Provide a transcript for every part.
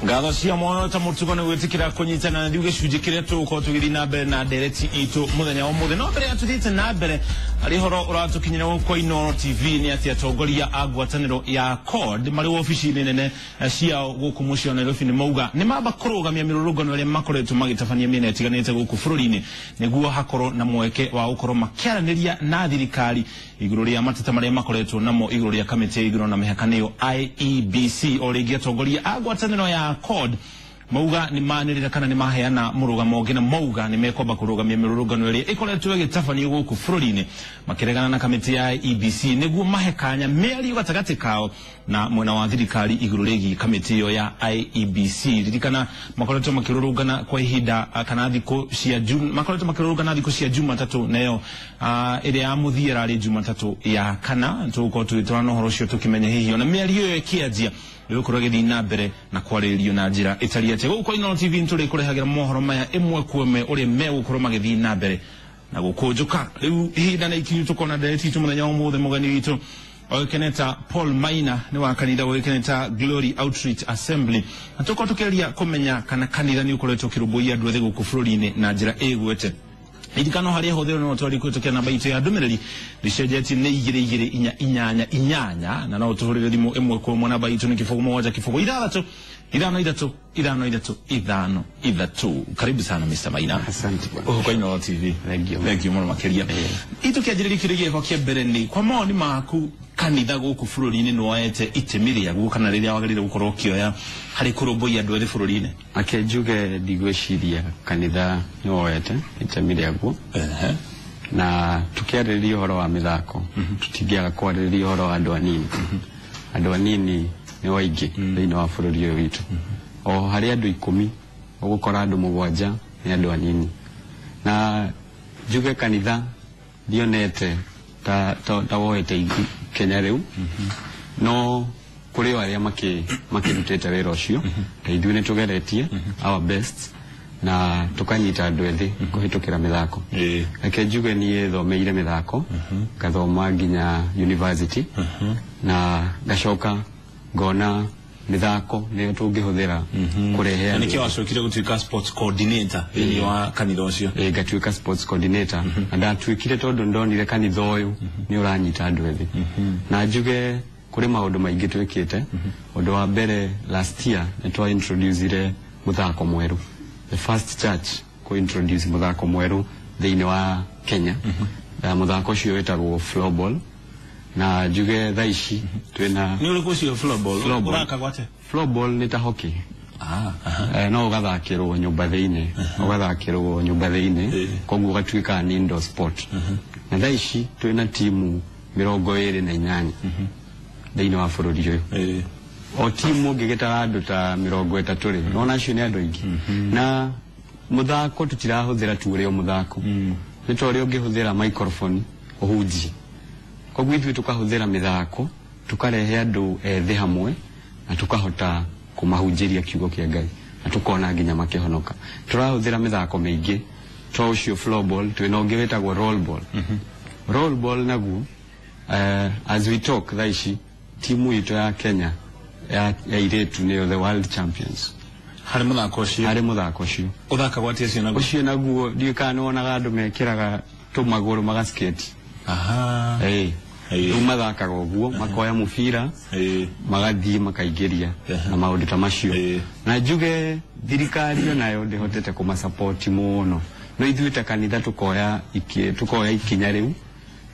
Ngatho cia moyo ta mutugo nĩ gwĩtĩkĩra kũnyitana na ithuĩ gĩcunjĩ kĩrĩa tũgũkorwo tũgĩthiĩ na mbere na ndereti itũ mũthenya wa ũmũthĩ. No mbere ya tũthiĩte na mbere, harĩ ũhoro ũratũkinyĩra gũkũ Inooro TV nĩ atĩ atongoria a ngwatanĩro ya CORD marĩ wabici-inĩ nene ciao gũkũ mũciĩ wa Nairobi nĩ mauga nĩ mamba kũrũgamia mĩrũrũngano ĩrĩa makoretwo magĩtabania mĩena ĩtiganĩte gũkũ bũrũri-inĩ nĩguo hakorwo na mweke wa gũkorwo makĩaranĩria na thirikari igũrũ rĩa mateta marĩa makoretwo namo igũrũ rĩa kamĩtĩ ya ithurano na mĩhaka nĩyo IEBC. O rĩngĩ atongoria a ngwatanĩro ya CORD mauga nĩ manĩrĩra kana nĩ maheana mũrũgamo ũngĩ na mauga nĩ mekwamba kũrũgamia mĩrũrũngano ĩrĩa ĩkoretwo ĩgĩtabanio gũkũ bũrũri-inĩ makĩregana na kamĩtĩ ya IEBC nĩguo mahe kanya mĩario gatagatĩ kao na mwena wa thirikari igũrũ rĩgiĩ kamĩtĩ ĩyo ya IEBC. Ririkana makoretwo makĩrũrũngana kwa ihinda kana thikũ cia makoretwo makĩrũrũngana thikũ cia Jumatatũ nayo ĩrĩa ya mũthia ĩrarĩ Jumatatũ ya kana. Tũgũkorwo tũgĩtwarana ũhoro ũcio tũkĩmenya hihi ona mĩario ĩyo ĩkĩanjia ĩgũkorwo ĩgĩthiĩ na mbere na kwarĩrĩrio na njĩra ĩtariĩ atĩa. Gũkũ Inooro TV nĩtũrĩkũrehagĩra mohoro maya ĩmwe kwa ĩmwe ũrĩa megũkorwo magĩthiĩ na mbere na gũkũnjũka. Rĩu ihinda nĩ ikinyu tũkona ndereti itũ mũthenya wa ũmũthĩ. Mũgeni witũ oĩkaine ta Paul Maina nĩ wa kanitha ũĩkaine ta Glory Outreach Assembly, na tũkorwo tũkĩgeria kũmenya kana kanitha nĩ ũkoretwo ũkĩrũmbũiya andũ ethĩ gũkũ bũrũri-inĩ na njĩra ĩgwete. Ririkano harĩa hũthĩro no twari kũhĩtũkĩra namba itũ ya ndũmĩrĩri rĩcenjetie nĩ 22488, na no ũtũhũrĩre thimũ ĩmwe kwa ĩmwe. Namba itũ nĩ 0 7 0 6 5 3 5 3 5 3. Karibu sana, Mr. Maina. Asante bwana. Gũkũ kwa Inooro TV. Thank you. Thank you mũno makĩria. Itũkĩanjĩrĩria kĩũria gĩakwa kĩa mbere nĩ kwa mawoni maku, kanitha gũkũ bũrũri-inĩ nĩ woete itemi rĩaguo kana rĩrĩa wagĩrĩire gũkorwo ũkĩoya harĩ kũrũmbũiya andũ ethĩ bũrũri-inĩ? Ake njuge ndigwĩciria kanitha nĩ woete itemi rĩaguo, na tukiarĩrĩria ũhoro wa mĩthako tũtingĩaga kwarĩrĩria ũhoro wa andũ anini. Andũ anini nĩ waingĩ thĩinĩ wa bũrũri ũyũ witũ. O harĩ andũ 10 ũgũkora andũ 7 nĩ andũ anini, na njuge kanitha ndionete ta woete Kenya rĩu, no kũrĩ o arĩa makĩrutĩte wĩra ũcio. Ta ithuĩ nĩ tũgeretie our best na tũkanyita andũ ethĩ kũhĩtũkĩra mĩthako. Reke njuge niĩ thomeire mĩthako, ngathoma nginya university, na ngacoka ngona mĩthako nĩyo tũngĩhũthĩra kũrehe Na andũ. Nĩkĩo wacokire gũtuĩka sports coordinator thĩinĩ wa kanitha ũcio? Ĩ, ngatuĩka sports coordinator, na ndatuĩkire tondũ ndonire kanitha ũyũ nĩ ũranyita andũ ethĩ. Na njuge kũrĩ maũndũ maingĩ twĩkĩte. Ũndũ wa mbere, last year nĩ twa introducire mũthako mwerũ, the first church kũ introduce mũthako mwerũ thĩinĩ wa Kenya. Na mũthako ũcio wĩtagwo floorball, na njuge thaa ici twĩna Nĩ ũrĩkũ ũcio floorball? Floorball. Ũrakagwo atĩa? Floorball nĩ ta hockey. Ah, aha. No ũgathakĩrwo nyũmba thĩinĩ, ũgathakĩrwo nyũmba thĩinĩ, koguo ũgatuĩka nĩ indoor sport. Na thaa ici twĩna timu 28 thĩinĩ wa bũrũri ũyũ. O timu ũngĩgĩtara andũ ta 30 rĩ, nona acio nĩ andũ aingĩ. Na mũthako tũtirahũthĩra tu ũrĩa o mũthako, nĩ ta ũrĩa ũngĩhũthĩra microphone ũhunjie. Koguo ithuĩ tũkahũthĩra mĩthako tũkarehe andũ ethĩ hamwe na tũkahota kũmahunjĩria kiugo kĩa Ngai na tũkona nginya makĩhonoka. Tũrahũthĩra mĩthako mĩingĩ to ũcio floorball, twĩna ũngĩ wĩtagwo roll ball. Roll ball naguo, as we talk thaa ici timu itũ ya Kenya ya airĩtu nĩyo the world champions Harĩ mũthako ũcio? Harĩ mũthako ũcio. Ũthakagwo atĩa ũcio naguo? Ũcio naguo ndiũĩ kana nĩwonaga andũ mekĩraga tũmagũrũ magasketi. Ĩĩ. Rĩu mathakaga ũguo, makoya mũbira, magathiĩ makaingĩria na maũndũ ta macio. Na njuge thirikari onayo ndĩhotete kũmasapoti mũno, no ithuĩ ta kanitha tukoya ikinya rĩu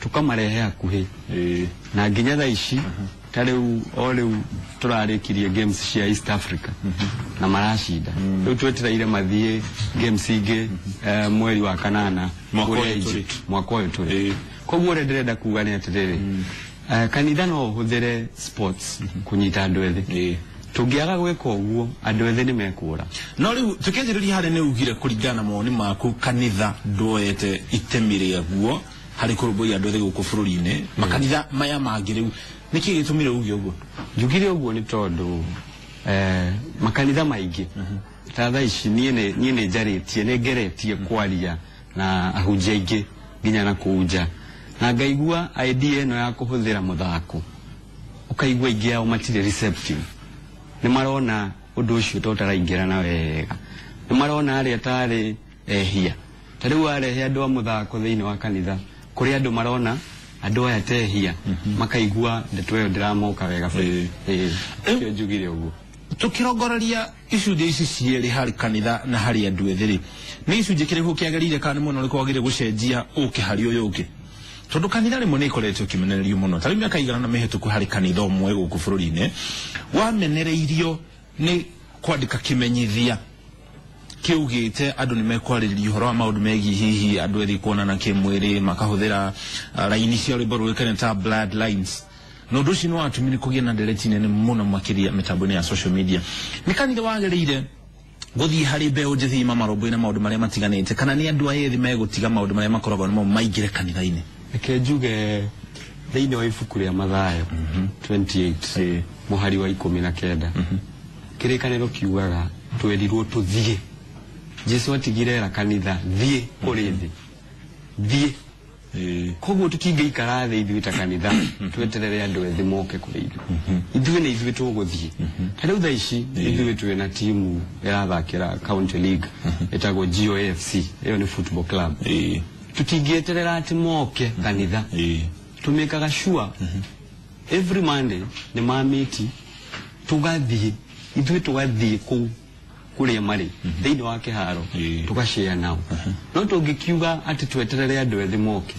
tukamarehe hakuhĩ. Na nginya thaa ici ta rĩu o rĩu tũrarĩkirie games cia East Africa na maracinda. Rĩu twetereire mathiĩ games ingĩ mweri wa kanana Mwaka kũrĩa ũyũ tũrĩ. Egypt, mwaka ũyũ tũrĩ. Koguo ũrĩa ndĩrenda kuga nĩ atĩrĩrĩ, kanitha no ũhũthĩre sports kũnyita andũ ethĩ. Tũngĩaga gwĩka ũguo andũ ethĩ nĩ mekũra. No rĩu tũkĩanjĩrĩria harĩa nĩ ugire kũringana na mawoni maku kanitha ndwoete itemi rĩaguo harĩ kũrũmbũiya andũ ethĩ gũkũ bũrũri-inĩ, makanitha maya mangĩ, rĩu nĩkĩ gĩtũmire uge ũguo? Njugire ũguo nĩ tondũ makanitha maingĩ ta thaa ici niĩ nĩ njarĩtie, nĩ ngeretie kwaria na ahunjia aingĩ nginya na kũu nja, na ngaigua idea ĩno ya kũhũthĩra mũthako, ũkaigua aingĩ ao matirĩ receptive, nĩ marona ũndũ ũcio to ũtaraingĩrana wega. Nĩ marona arĩa tarĩ ehia. Ta rĩu warehe andũ a mũthako thĩinĩ wa kanitha, kũrĩ andũ marona andũ aya tehia, makaigua ndeto ĩyo ndĩramoka wega biũ. Ĩĩ, njugire ũguo. Tukirongoreria icunjĩ ici cierĩ harĩ kanitha na harĩ andũ ethĩ rĩ, nĩ gĩcunjĩ kĩrĩkũ kĩagĩrĩire kana nĩ mwena ũrĩkũ wagĩrĩire gũcenjia ũke harĩ ũyũ ũngĩ? Tondũ kanitha rĩmwe nĩ ĩkoretwo ĩkĩmenererio mũno. Ta rĩu mĩaka igana na mĩhĩtũku harĩ kanitha ũmwe gũkũ bũrũri-inĩ wamenereirio nĩ kwandĩka kĩmenyithia kĩugĩte andũ nĩ mekwarĩrĩria ũhoro wa maũndũ megiĩ hihi andũ ethĩ kuonana kĩmwĩrĩ, makahũthĩra raini cia rwĩmbo rũĩkaine ta blood lines. Na ũndũ ũcio nĩ watũmire kũgĩe na ndereti nene mũno makĩria mĩtambo-inĩ ya social media. Nĩ kanitha wagĩrĩire gũthiĩ harĩ mbeũ njĩthĩ mamarũmbũiye na maũndũ marĩa matiganĩte, kana nĩ andũ aya ethĩ megũtiga maũndũ marĩa makoragwo namo maingĩre kanitha-inĩ? Reke njuge thĩinĩ wa ibuku rĩa Mathayo 28 mũhari wa 19, kĩrĩkanĩro kiugaga twerirwo tũthiĩ. Jesu atigire era kanitha, thiĩ kũrĩ thĩ, thiĩ. Koguo tũtingĩikara thĩ ithuĩ ta kanitha tweterere andũ ethĩ moke kũrĩ ithuĩ. Ithuĩ nĩ ithuĩ tũgũthiĩ. Ta rĩu thaa ici ithuĩ twĩ na timu ĩrathakĩra county league ĩtagwo GOAFC, ĩyo nĩ football club. Tũtingĩeterera atĩ moke kanitha. Tũmĩkaga sure every Monday nĩ mamĩti, tũgathiĩ ithuĩ, tũgathiĩ kũu kũrĩa marĩ thĩinĩ wa kĩharo, tũgashare nao. No tũngĩkiuga atĩ tweterere andũ ethĩ moke,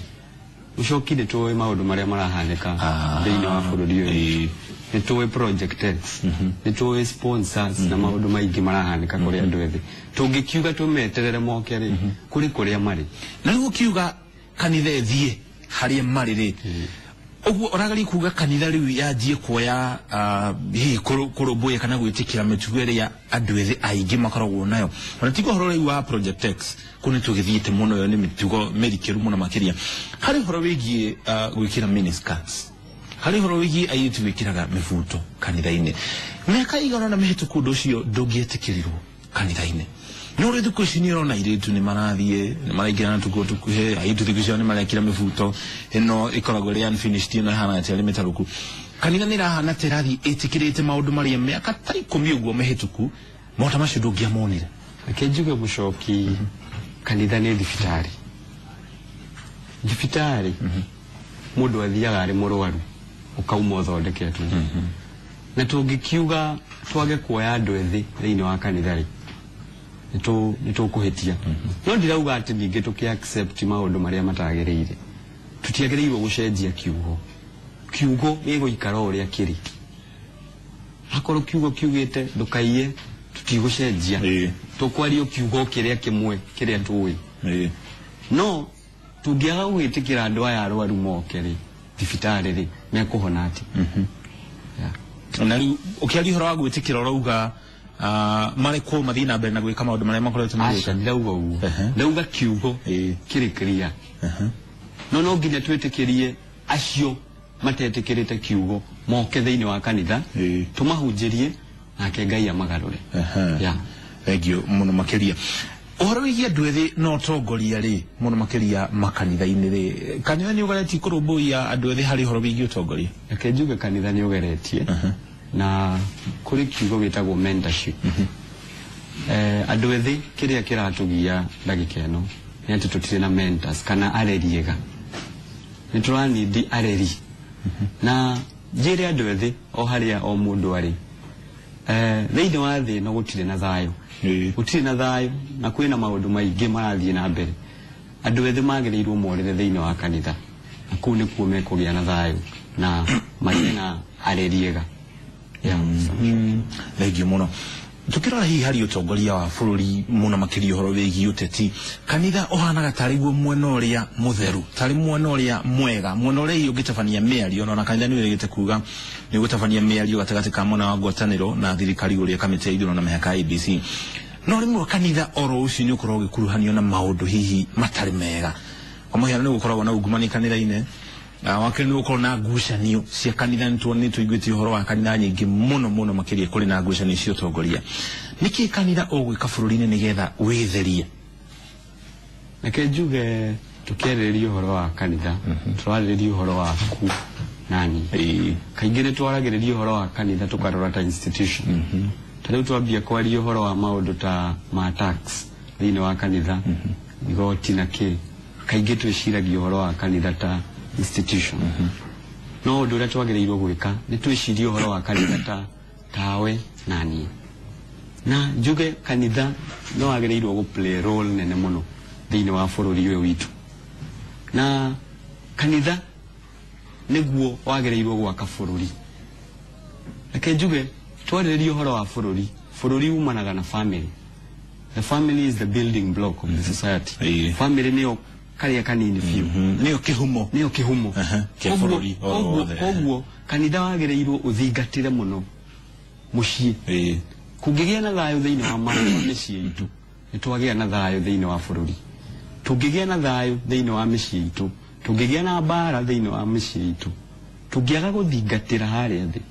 ũcoki nĩ tũĩ maũndũ marĩa marahanĩka thĩinĩ wa bũrũri ũyũ. Nĩ tũĩ Project X, nĩ tũĩ sponsors na maũndũ maingĩ marahanĩka kũrĩ andũ ethĩ. Tũngĩkiuga tũmeterere moke rĩ, kũrĩ kũrĩa marĩ. Na rĩu ũkiuga kanitha ĩthiĩ harĩa marĩ rĩ, ũguo ũrageria kuga kanitha rĩu yanjie kuoya hihi kũrũmbũiya kana gwĩtĩkĩra mĩtugo ĩrĩa andũ ethĩ aingĩ makoragwo nayo. Ona tiga ũhoro rĩu wa Project X, kũu nĩ tũgĩthiĩte mũno, ĩyo nĩ mĩtugo mĩrikĩru mũno makĩria. Harĩ ũhoro wĩgiĩ gwĩkĩra miniskirts, harĩ ũhoro wĩgiĩ airĩtu gwĩkĩraga mĩbuto kanitha-inĩ. Mĩaka igana na mĩhĩtũku ũndũ ũcio ndũngĩetĩkĩrirwo kanitha-inĩ. No rĩu thikũ ici nĩ ũrona airĩtu nĩ marathiĩ, nĩ maraingĩra na tũkuo tũkuhĩ, airĩtu thikũ icio nĩ marekĩra mĩbuto ĩno ĩkoragwo ĩrĩ unfinished, ĩno ĩhana ta ĩrĩ mĩtarũku. Kanitha nĩ ĩrahana ta ĩrathiĩ ĩtĩkĩrĩte maũndũ marĩa mĩaka ta 10 ũguo mĩhĩtũku, maũndũ ta macio ndũngĩamonire. Reke njuge mũcoki, kanitha nĩ thibitarĩ. Thibitarĩ mũndũ athiaga arĩ mũrwaru, ũkauma ũthondeketwo. Na tũngĩkiuga twage kuoya andũ ethĩ thĩinĩ wa kanitha rĩ, nĩ tũkũhĩtia. No ndirauga atĩ ningĩ tũkĩ accept maũndũ marĩa matagĩrĩire. Tũtiagĩrĩirwo gũcenjia kiugo. Kiugo gĩgũikara o ũrĩa kĩrĩ. Akorwo kiugo kiugĩte ndũkaiye, tũtigũcenjia. Tũkwaria kiugo kĩrĩa kĩmwe kĩrĩa tũĩ. No tũngĩaga gwĩtĩkĩra andũ aya arwaru moke rĩ, thibitarĩ rĩ, mekũhona atĩa? Na rĩu ũkĩaria ũhoro wa gwĩtĩkĩra ũrauga marekwo mathiĩ na mbere na gwĩka maũndũ marĩa makoretwo magĩka? Aca, ndirauga ũguo. Ndauga kiugo kĩrĩ clear. No no nginya twĩtĩkĩrie acio matetĩkĩrĩte kiugo moke thĩinĩ wa kanitha, tũmahunjĩrie nake Ngai amagarũre. Thank you mũno makĩria. Ũhoro wĩgiĩ andũ ethĩ na ũtongoria rĩ, mũno makĩria makanitha-inĩ rĩ, kanitha nĩ ũgeretie kũrũmbũiya andũ ethĩ harĩ ũhoro wĩgiĩ ũtongoria? Reke njuge kanitha nĩ ũgeretie, na kũrĩ kiugo gĩtagwo mentorship. Andũ ethĩ kĩrĩa kĩratũgia ndagĩka ĩno nĩ atĩ tũtirĩ na mentors kana areri ega. Nĩ tũranindi areri. Na njĩre andũ ethĩ o harĩa o mũndũ arĩ, thĩinĩ wa thĩ ĩno gũtirĩ na thayũ. Gũtirĩ na thayũ na kwĩna maũndũ maingĩ marathiĩ na mbere. Andũ ethĩ magĩrĩirwo morĩre thĩinĩ wa kanitha, na kũu nĩkuo mekũgĩa na thayũ na magĩe na areri ega. Thank you mũno. Tukĩrora hihi harĩ ũtongoria wa bũrũri mũno makĩria ũhoro wĩgiĩ ũteti, kanitha ũhanaga tarĩ guo mwena ũrĩa mũtheru, tarĩ mwena ũrĩa mwega, mwena ũrĩa hihi ũngĩtabania mĩario, na kanitha nĩ wĩrĩgĩte kuga nĩ ũgũtabania mĩario gatagatĩ ka mwena wa ngwatanĩro na thirikari ũrĩa kamĩtĩ ya ithurano na mĩhaka ya IEBC. No rĩmwe kanitha oro ũcio nĩ ũkoragwo ũgĩkuruhanio na maũndũ hihi matarĩ mega. Kwa mũhiano nĩ gũkoragwo na ungumania kanitha-inĩ, wa kerĩ nĩ gũkorwo na ngucanio cia kanitha, nĩ tũiguĩte ũhoro wa kanitha nyingĩ mũno mũno makĩria kũrĩ na ngucanio cia ũtongoria. Nĩkĩ kanitha ũgwĩka bũrũri-inĩ nĩgetha wĩtherie? Reke njuge tũkĩarĩrĩria ũhoro wa kanitha, tũrarĩrĩria ũhoro waku nani. Kaingĩ nĩ twaragĩrĩria ũhoro wa kanitha tũkarora ta institution. Ta rĩu twambia kwaria ũhoro wa maũndũ ta ma tax thĩinĩ wa kanitha, igoti na kĩ, kaingĩ twĩciragia ũhoro wa kanitha ta institution. No ũndũ ũrĩa twagĩrĩirwo gwĩka nĩ twĩcirie ũhoro wa kanitha ta tawe na niĩ. Na njuge kanitha no wagĩrĩirwo gũ play role nene mũno thĩinĩ wa bũrũri ũyũ witũ. Na kanitha nĩguo wagĩrĩirwo gwaka bũrũri. Reke njuge twarĩrĩrie ũhoro wa bũrũri, bũrũri umanaga na family. The family is the building block of the society. Family nĩyo karĩa kanini biũ. Nĩyo kĩhumo. Nĩyo kĩhumo. Kĩa bũrũri o wothe. Koguo kanitha wagĩrĩirwo ũthingatĩre mũno mũciĩ. Kũngĩgĩa na thayũ thĩinĩ wa mĩciĩ itũ, nĩ twagĩa na thayũ thĩinĩ wa bũrũri. Tũngĩgĩa na thayũ thĩinĩ wa mĩciĩ itũ, tũngĩgĩa na mbara thĩinĩ wa mĩciĩ itũ, tũngĩaga gũthingatĩra harĩa thĩ,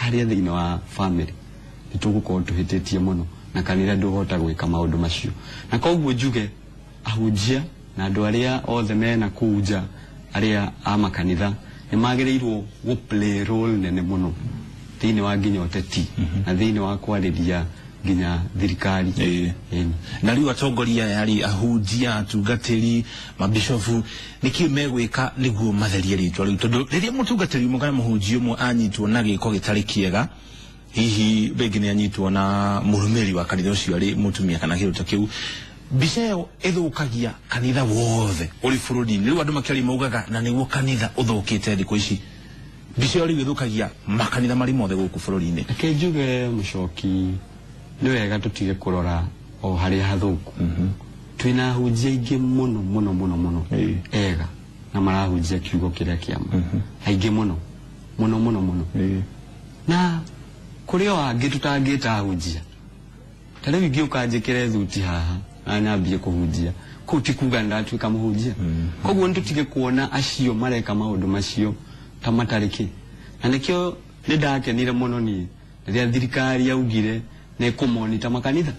harĩa thĩinĩ wa family, nĩ tũgũkorwo tũhĩtĩtie mũno, na kanitha ndũhota gwĩka maũndũ macio. Na koguo njuge ahunjia na andũ arĩa othe mena kũu nja, arĩa a makanitha, nĩ magĩrĩirwo gũ play role nene mũno thĩinĩ wa nginya ũteti na thĩinĩ wa kwarĩria nginya thirikari. Na rĩu atongoria aya rĩ, ahunjia, atungatĩri, mabishofu, nĩkĩ megwĩka nĩguo matherie rĩtwa rĩu? Tondũ rĩrĩa mũtungatĩri ũmwe kana mũhunjia ũmwe anyitwo na gĩko gĩtarĩ kĩega, hihi rĩngĩ nĩ anyitwo na mũrũmĩrĩri wa kanitha ũcio arĩ mũtumia kana kĩndũ ta kĩu, mbica ĩyo ĩthũkagia kanitha wothe ũrĩ bũrũri-inĩ. Rĩu andũ makĩaria maugaga na nĩguo kanitha ũthũkĩte thikũ ici. Mbica ĩyo rĩu ĩthũkagia makanitha marĩ mothe gũkũ bũrũri-inĩ. Reke njuge Mũcoki, nĩ wega tũtige kũrora o harĩa hathũku. Twĩna ahunjia aingĩ mũno mũno mũno mũno ega na marahunjia kiugo kĩrĩa kĩa ma. Aingĩ mũno mũno mũno mũno. Na kũrĩ o angĩ tũtangĩta ahunjia. Ta rĩu ingĩũka njĩkĩre thuti haha na nyambie kũhunjia, kũu ti kuga nĩndatuĩka mũhunjia. Koguo nĩ tũtige kuona acio mareka maũndũ macio ta matarĩ kĩ. Na nĩkĩo nĩ ndakenire mũno niĩ rĩrĩa thirikari yaugire nĩ ĩkũmonita makanitha.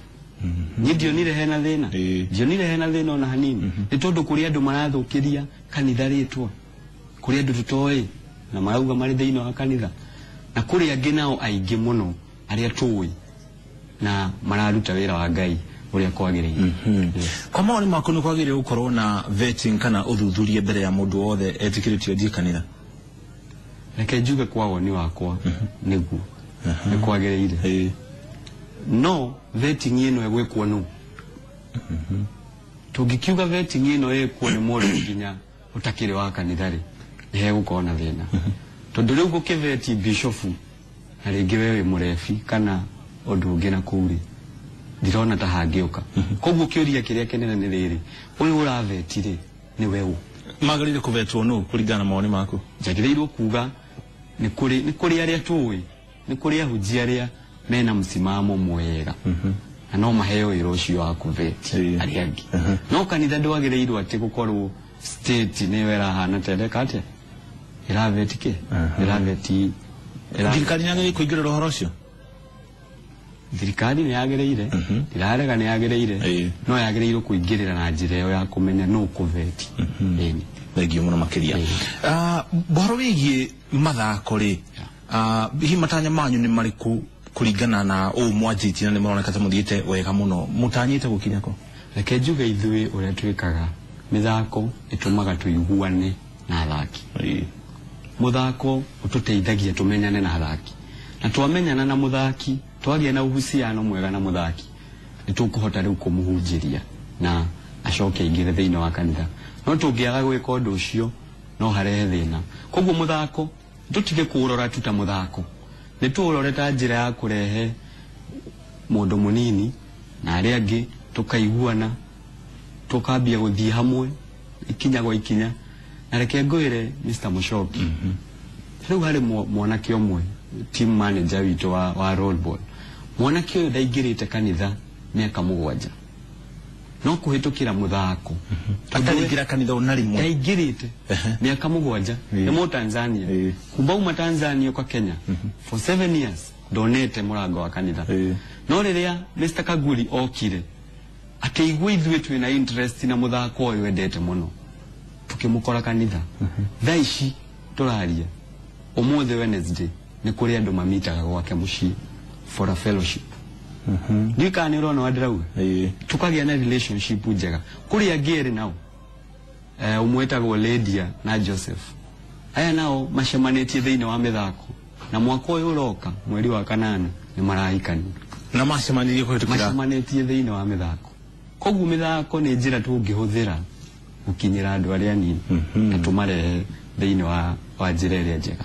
Niĩ ndionire hena thĩna. Ndionire hena thĩna ona hanini. Nĩ tondũ kũrĩ andũ marathũkĩria kanitha rĩtwa, kũrĩ andũ tũtoĩ na marauga marĩ thĩinĩ wa kanitha, na kũrĩ angĩ nao aingĩ mũno arĩa tũĩ na mararuta wĩra wa Ngai ũrĩa kwagĩrĩire. Kwa mawoni maku nĩ kwagĩrĩire gũkorwo na vetting kana ũthuthuria mbere ya mũndũ wothe etĩkĩrĩtio athiĩ kanitha? Reke njuge kwa woni wakwa nĩguo nĩ kwagĩrĩire. No vetting ĩno ĩgwĩkwo nũ? Tũngĩkiuga vetting ĩno ĩkwo nĩ mũndũ nginya ũtakĩrĩ wa kanitha rĩ, nĩ hegũkorwo na thĩna. Tondũ rĩu gũkĩveti bishofu na rĩngĩ we wĩ mũrebi kana ũndũ ũngĩ na kũu rĩ, ndirona ta hangĩũka. Koguo kĩũria kĩrĩa kĩnene nĩ rĩrĩ, ũyũ ũraveti rĩ nĩ we ũ? Magĩrĩire kũvetwo nũ kũringana na mawoni maku? Njagĩrĩirwo kuga nĩ kũrĩ arĩa tũĩ, nĩ kũrĩ ahunjia arĩa mena msimamo mwega na no maheo wĩra ũcio wa kũveti arĩa angĩ. No kanitha ndwagĩrĩirwo atĩ gũkorwo state nĩyo ĩrahana ta ĩreka atĩa, ĩraveti kĩ, ĩraveti. Thirikari nĩ yagĩrĩire kũingĩrĩra ũhoro ũcio? Thirikari nĩ yagĩrĩire, ndĩrarega nĩ yagĩrĩire, no yagĩrĩirwo kũingĩrĩra na njĩra ĩyo ya kũmenya nũ kũveti. Thengiũ mũno makĩria. Ũhoro wĩgiĩ mathako rĩ, hihi matanya manyu nĩ marĩkũ kũringana na ũũ mwanjĩtie na nĩ mũroneka ta mũthiĩte wega mũno, mũtanyĩte gũkinya kũ? Reke njuge ithuĩ ũrĩa twĩkaga, mĩthako ĩtũmaga tũiguane na athaki. Mũthako ũtũteithagia tũmenyane na athaki, na twamenyana na mũthaki, twagĩa na uhusiano mwega na mũthaki, nĩ tũkũhota rĩu kũmũhunjĩria na acoke aingĩre thĩinĩ wa kanitha. No tũngĩaga gwĩka ũndũ ũcio no harehe thĩna. Koguo mũthako tũtige kũũrora tu ta mũthako, nĩ tũũrore ta njĩra ya kũrehe mũndũ mũnini na arĩa angĩ, tũkaiguana, tũkambia gũthiĩ hamwe ikinya gwa ikinya. Na reke ngwĩre Mr. Mũcoki, rĩu harĩ mwanake ũmwe team manager witũ wa roll ball, mwanake ũyũ ndaingĩrĩte kanitha mĩaka 7, no kũhĩtũkĩra mũthako. Ataraingĩra kanitha ona rĩmwe? Ndaingĩrĩte mĩaka 7, nĩ mũ Tanzania. Kumba uma Tanzania kwa Kenya for 7 years ndonete mũrango wa kanitha. No rĩrĩa Mr. Kaguri okire akĩigua ithuĩ twĩna interest na mũthako ũyũ endete mũno, tukĩmũkora kanitha. Thaa ici tũraria ũmũthĩ Wednesday nĩ kũrĩ andũ mamitaga gwake mũciĩ for a fellowship. Ndiũĩ kana nĩ ũrona wa ndĩrauga. Tukagĩa na relationship njega. Kũrĩ angĩ erĩ nao, ũmwe wĩtagwo Lydia na Joseph. Aya nao macemanĩtie thĩinĩ wa mĩthako, na mwaka ũyũ ũroka mweri wa 8 nĩ marahikania. Na macemanirie kũhĩtũkĩra? Macemanĩtie thĩinĩ wa mĩthako. Koguo mĩthako nĩ njĩra tũngĩhũthĩra gũkinyĩra andũ arĩa anini na tũmarehe thĩinĩ wa njĩra ĩrĩa njega.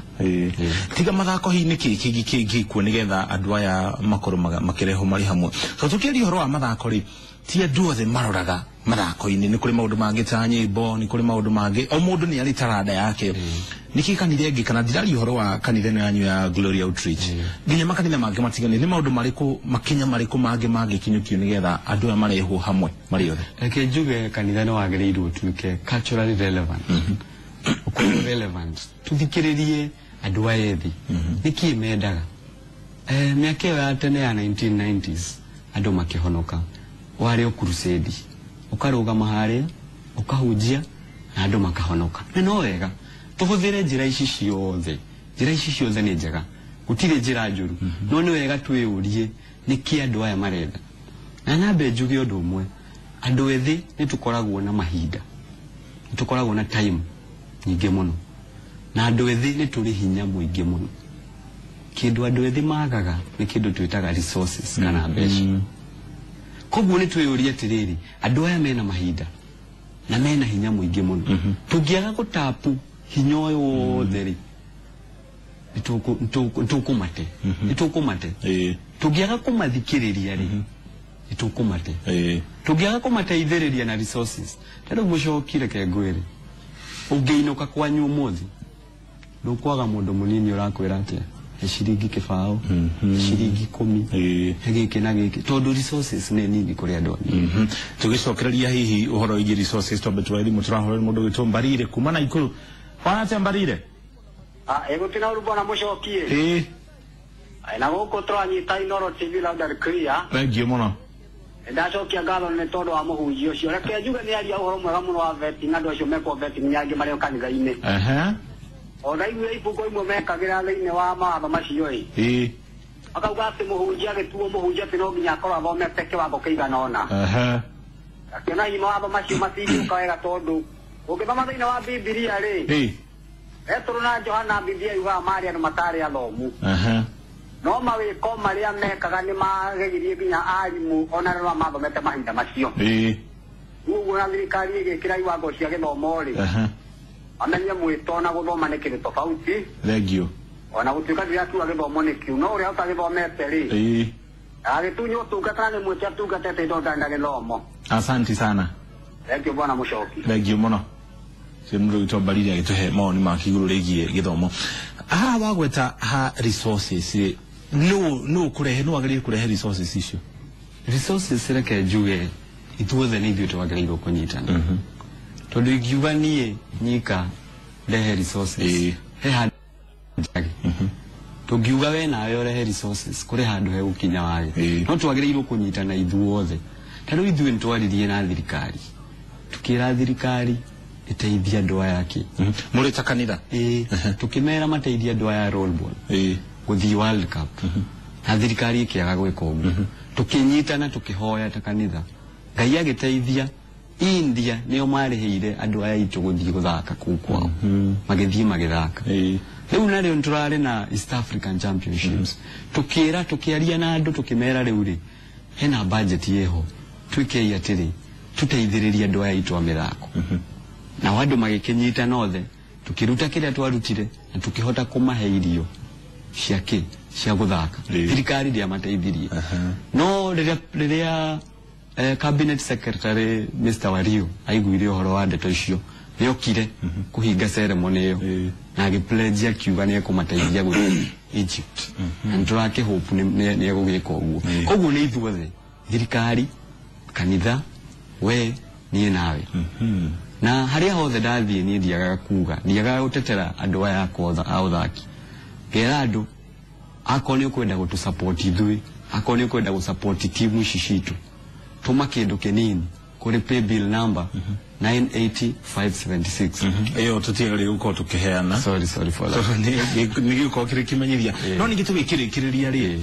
Tiga mathako, hihi nĩkĩ kĩngĩ kĩngĩkwo nĩgetha andũ aya makorwo makĩrehwo marĩ hamwe? So tũkĩaria ũhoro wa mathako rĩ, ti andũ othe maroraga mathako-inĩ. Nĩ kũrĩ maũndũ mangĩ ta nyĩmbo, nĩ kũrĩ maũndũ mangĩ, o mũndũ nĩ arĩ taranda yake. Nĩkĩ kanitha ĩngĩ, kana ndiraria ũhoro wa kanitha ĩno yanyu ya Glory Outreach, nginya makanitha mangĩ matiganĩte, nĩ maũndũ marĩkũ, makinya marĩkũ mangĩ mangĩkinyũkio nĩgetha andũ aya marehwo hamwe marĩ othe? Reke njuge, kanitha nĩ wagĩrĩirwo ũtuĩke culturally relevant, ũkorwo relevant, tũthikĩrĩrie andũ aya ethĩ nĩkĩ mendaga. Mĩaka ĩyo ya tene ya 1990s, andũ makĩhonoka warĩ o crusade, ũkarũgama harĩa ũkahunjia na andũ makahonoka. Na no wega tũhũthĩre njĩra ici ciothe, njĩra ici ciothe nĩ njega, gũtirĩ njĩra njũru, no nĩ wega twĩyũrie nĩkĩ andũ aya marenda. Na nyambe njuge ũndũ ũmwe, andũ ethĩ nĩ tũkoragwo na mahinda, nĩ tũkoragwo na time nyingĩ mũno, na andũ ethĩ nĩ tũrĩ hinya mũingĩ mũno. Kĩndũ andũ ethĩ magaga nĩ kĩndũ twĩtaga resources kana mbeca. Koguo nĩ twĩyũrie atĩrĩrĩ, andũ aya mena mahinda na mena hinya mũingĩ mũno, tũngĩaga gũtapu hinya ũyũ wothe rĩ, nĩ tũkũmate, nĩ tũkũmate. Tũngĩaga kũmathikĩrĩria rĩ, nĩ tũkũmate. Tũngĩaga kũmateithĩrĩria na resources, ta rĩu mũcoki, reke ngwĩre, ũngĩinũka kwanyu ũmũthĩ, ndũkwaga mũndũ mũnini ũrakwĩra atĩa, he ciringi 20, he ciringi 10, he gĩkĩ na gĩkĩ, tondũ resources nĩ nini kũrĩ andũ anini. Tũgĩcokereria hihi ũhoro wĩgiĩ resources, twambe tuoe thimũ. Tũrahũrĩra mũndũ wĩtwo Mbarire kuma Naikuru. Wana atĩa, Mbarire? Ĩgũtina ũru, bwana mũcokie. Na gũkũ tũranyita Inoro TV loud and clear. Thank you mũno. Ndacokia ngatho nĩ tondũ wa mũhunjia ũcio. Reke njuge nĩ aria ũhoro mwega mũno wa vetting, andũ acio mekwo vetting nĩ angĩ marĩ o kanitha-inĩ. Ona iguire ibungo imwe mekagĩra thĩinĩ wa mawatho macio ĩ, makauga atĩ mũhunjia agĩtuo mũhunjia atĩ no nginya akorwo athomete kĩwango kĩigana ũna. Akĩona hihi mawatho macio matingĩũka wega, tondũ ũngĩthoma thĩinĩ wa Bibilia rĩ, Petero na Johana, Bibilia yugaga marĩ andũ matarĩ athomu, no mawĩko marĩa mekaga nĩ magegirie nginya arimũ ona arĩa mathomete mahinda macio. Ũguo na thirikari ĩgĩkĩra iwango cia gĩthomo rĩ, amenye mwĩto na gũthoma nĩ kĩndũ tofauti. Thank you. Ona gũtuĩka ndirakiuga gĩthomo nĩ kiu, no ũrĩa ũtagĩthomete rĩ, agĩtunywo ũtungata nĩ mwĩte atungatĩte indo ndarĩ na gĩthomo. Asante sana. Thank you, bwana mũcoki. Thank you mũno. Cio mũndũ witũ Mbarire agĩtũhe mawoni make igũrũ rĩgiĩ gĩthomo. Haha wagweta ha resources rĩ, nũ kũrehe, nũ wagĩrĩire kũrehe resources icio? Resources, reke njuge ithuothe nĩ ithuĩ twagĩrĩirwo kũnyitana, tondũ ingiuga niĩ nyika ndehe resources, he handũ njage. Tũngiuga we nawe ũrehe resources, kũrĩ handũ hegũkinya wage. No twagĩrĩirwo kũnyitana ithuothe. Ta rĩu ithuĩ nĩ twaririe na thirikari, tukĩra thirikari ĩteithie andũ aya kĩ. Mũrĩ ta kanitha? Ĩĩ, tukĩmera mateithie andũ aya roll ball gũthiĩ World Cup, na thirikari ĩkĩaga gwĩka ũguo. Tũkĩnyitana, tũkĩhoya ta kanitha, Ngai agĩteithia. India nĩo marĩhĩire andũ aya aitũ gũthiĩ gũthaka kũu kwao, magĩthiĩ magĩthaka. Rĩu narĩo nĩ tũrarĩ na East African Championships, tukĩra, tũkĩaria na andũ, tũkĩmera rĩu rĩ, hena budget ĩho, twĩkei atĩrĩ, tũteithĩrĩrie andũ aya aitũ a mĩthako. Nao andũ magĩkĩnyitana othe, tũkĩruta kĩrĩa twarutire na tũkĩhota kũmahe irio cia kĩ, cia gũthaka. Thirikari ndĩamateithirie, no rĩrĩa cabinet secretary Mr Wario aiguire ũhoro wa ndeto icio, nĩokire kũhinga ceremony ĩyo na agĩpledge, akiuga nĩ ekũmateithia gũthiĩ Egypt, na nĩtũrakĩhope nĩ egũgĩka ũguo. Koguo nĩ ithuothe, thirikari, kanitha, we, niĩ nawe. Na harĩa hothe ndathiĩ, niĩ ndiagaga kuga, ndiagaga gũtetera andũ aya akwa a ũthaki. Ngera andũ, akorwo nĩ ũkwenda gũtũ-support ithuĩ, akorwo nĩ ũkwenda gũ-support timu ici citũ, tũma kĩndũ kĩnini kũrĩ paybill number 980576. Ĩyo tũtiagĩrĩire gũkorwo tũkĩheana. Sorry, sorry for that. Tondũ nĩ gĩgũkorwo kĩrĩ kĩmenyithia. No ningĩ tũgĩkĩrĩkĩrĩria rĩ,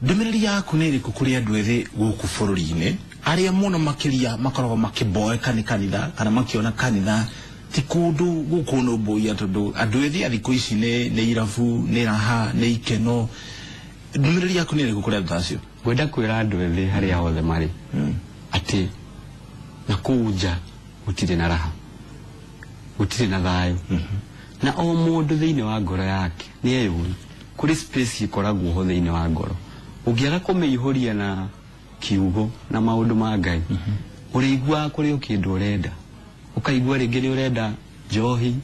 Ndũmĩrĩri yaku nĩ ĩrĩkũ kũrĩ andũ ethĩ gũkũ bũrũri-inĩ arĩa mũno makĩria makoragwo makĩboeka nĩ kanitha kana makĩona kanitha ti kũndũ gũkũnũmbũiya tondũ andũ ethĩ a thikũ ici nĩ irabu, nĩ raha, nĩ ikeno. Ndũmĩrĩri yaku nĩ ĩrĩkũ kũrĩ andũ ta acio? Ngwenda kwĩra andũ ethĩ harĩa hothe marĩ atĩ na kũu nja gũtirĩ na raha, gũtirĩ na thayũ. Na o mũndũ thĩinĩ wa ngoro yake nĩ eyũĩ kũrĩ space ĩkoragwo ho thĩinĩ wa ngoro, ũngĩaga kũmĩihũria na kiugo na maũndũ ma Ngai, ũrĩiguaga kũrĩ o kĩndũ ũrenda, ũkaigua rĩngĩ nĩ ũrenda njohi,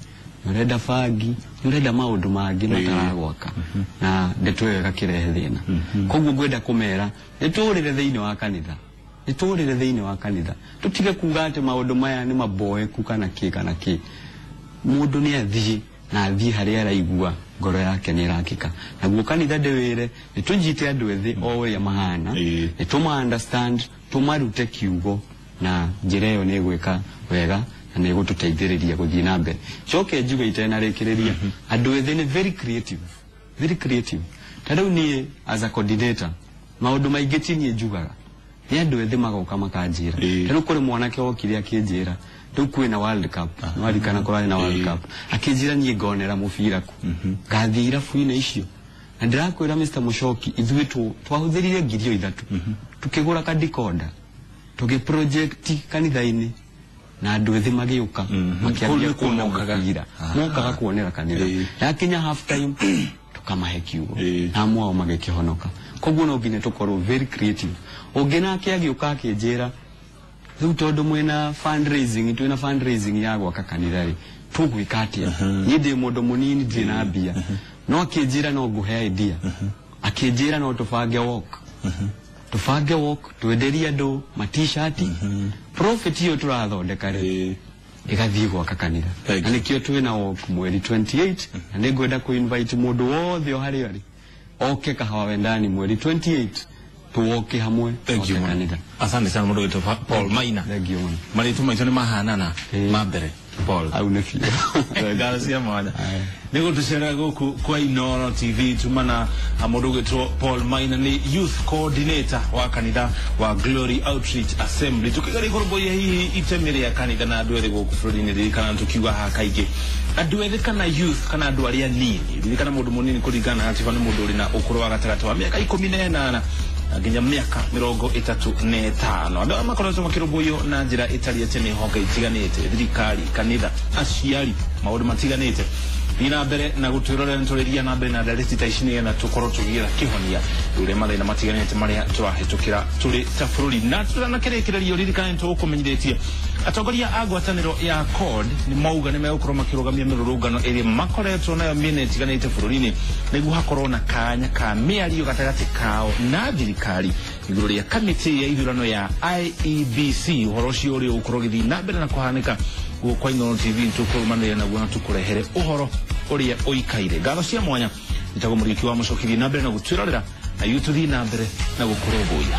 nĩ ũrenda bangi, nĩ ũrenda maũndũ mangĩ mataragwaka, na ndeto ĩyo ĩgakĩrehe thĩna. Koguo ngwenda kũmera nĩ tũrĩre thĩinĩ wa kanitha, nĩ tũrĩre thĩinĩ wa kanitha, tũtige kuga atĩ maũndũ maya nĩ maboeku kana kĩ kana kĩ. Mũndũ nĩ athiĩ na athiĩ harĩa araigua ngoro yake nĩ ĩrakĩka. Naguo kanitha ndĩwĩre nĩ tũnyite andũ ethĩ o ũrĩa mahana, nĩ tũma understand, tũmarute kiugo, na njĩra ĩyo nĩ ĩgwĩka wega na nĩ ĩgũtũteithĩrĩria gũthiĩ na mbere. Coke njuge itenarĩkĩrĩria, andũ ethĩ nĩ very creative, very creative. Ta rĩu niĩ as a coordinator maũndũ maingĩ ti niĩ njugaga, nĩ andũ ethĩ magoka makanjĩra. Ta rĩu kũrĩ mwanake wokire akĩnjĩra rĩu kwĩna World Cup, nĩwarikana kũrarĩ na World Cup, akĩnjĩra niĩ ngonera mũbira ku, ngathiĩ irabu-inĩ icio. Na ndĩrakwĩra Mr. Muchoki, ithuĩ twahũthĩrire 3,000 tukĩgũra kadikonda, tũgĩproject kanitha-inĩ, na andũ ethĩ magĩũka makĩambia kuona mũbira, mokaga kuonera kanitha. Yakinya half time tukamahe kiugo na amwe ao magĩkĩhonoka. Koguo no nginya tũkorwo very creative. Ũngĩ nake agĩũka akĩnjĩra rĩu tondũ mwĩna fundraising, twĩna fundraising ya gwaka kanitha rĩ, tũgwĩka atĩa? Niĩ ndĩ mũndũ mũnini, ndirĩ na mbia. No akĩnjĩra no ngũhe idea, akĩnjĩra no tũbange walk, tũbange walk, twenderie andũ ma t-shirt, profit iyo tũrathondeka rĩ ĩgathiĩ gwaka kanitha. Na nĩkĩo twĩna walk mweri 28, na nĩngwenda kũ invite mũndũ wothe o harĩa arĩ oke Kahawa Wendani mweri 28, tuwoke hamwe twake kanitha. Asante sana mũndũ witũ Paul Maina. Thank you mũno. Marĩtwa maitũ nĩ mahanana ma mbere Paul. Au nĩ biũ. Ngatho cia mwanya. Nĩ gũtũcerera gũkũ kwa Inooro TV tumana mũndũ ũgwĩtwo Paul Maina, nĩ youth coordinator wa kanitha wa Glory Outreach Assembly. Tũkĩgeria kũrũmbũiya hihi itemi rĩa kanitha na andũ ethĩ gũkũ bũrũri-inĩ, ririkana tũkiuga haha kaingĩ andũ ethĩ kana youth kana andũ arĩa nini, ririkana mũndũ mũnini kũringana na gatiba nĩ mũndũ ũrĩ na ũkũrũ wa gatagatĩ wa mĩaka 18 nginya mĩaka 35. Andũ arĩa makoretwo makĩrũmbũiyo na njĩra ĩtarĩ atĩ nĩ honge itiganĩte, thirikari, kanitha, aciari, maũndũ matiganĩte. Thiĩ na mbere na gũtwĩrorera, nĩtũrĩria na mbere na ndereti ta ici nĩgetha tũkorwo tũgĩetha kĩhonia ũrĩa mathĩna matiganĩte marĩa tũrahĩtũkĩra tũrĩ ta bũrũri. Na tũtanakĩrĩkĩrĩrio, ririkana nĩtũgũkũmenyithĩtie atongoria a ngwatanĩro ya CORD nĩ mauga nĩ megũkorwo makĩrũgamia mĩrũrũngano ĩrĩa makoretwo nayo mĩena ĩtiganĩte bũrũri-inĩ nĩguo hakorwo na kanya ka mĩario gatagatĩ kao na thirikari igũrũ rĩa kamĩtĩ ya ithurano ya IEBC. Ũhoro ũcio ũrĩa ũgũkorwo ũgĩthiĩ na mbere na kũhanĩka gũkũ kwa Inooro TV, tũkũrũmanĩrĩra naguo na tũkũrehere ũhoro ũrĩa ũikaire. Ngatho cia mwanya, nĩtagwo Mũriũki wa Mũcoki, thiĩ na mbere na gũtwĩrorera na ithuĩ tũthiĩ na mbere na gũkũrũmbũiya.